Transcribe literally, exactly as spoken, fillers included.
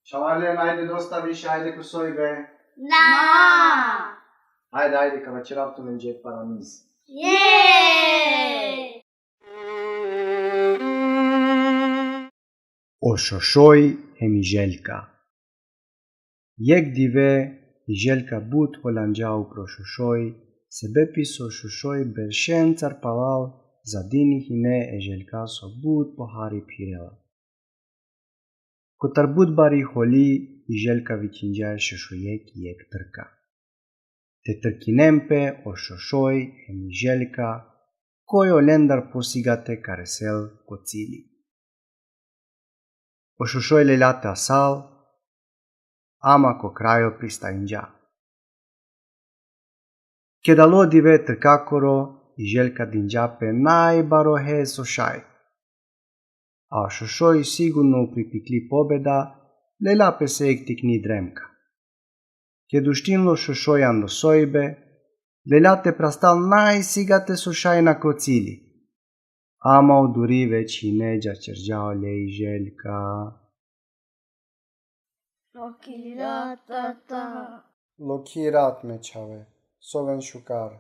Čhavalen, ajde, dosta više, ajde ko sojbe. Na. Ajde, ajde, ka vaćerav tumen džep paramiz. Je. O Šošoj hem i Željka. Jek dive i Željka but holanđa upro Šošoj, sebepi so Šošoj beršencar palal zadini hine e Željkaso but pohari phirela. Kotar but bari holi, i Željka vičinđa e Šošoje ki jek trka. Te trkinen pe o Šošoj hem i Željka, koj olendar posigate ka resel ko cili. O Šošoj lelja te asal, ama ko krajo pristajinđa. Ked alo dive trkakoro, i Željka dinđa pe najbaro hez so šaj. A Šošoj sigurno upri pikli pobeda, lelja pese jek tikni dremka. Ked uštinlo Šošoj ando sojbe, lelja te prastal najsigate so šaj nakro cili. Ama oduri već hine džaćerđa ole i Željka. Lokhi rat, tata. Lokhi rat, me čhave, soven šukar.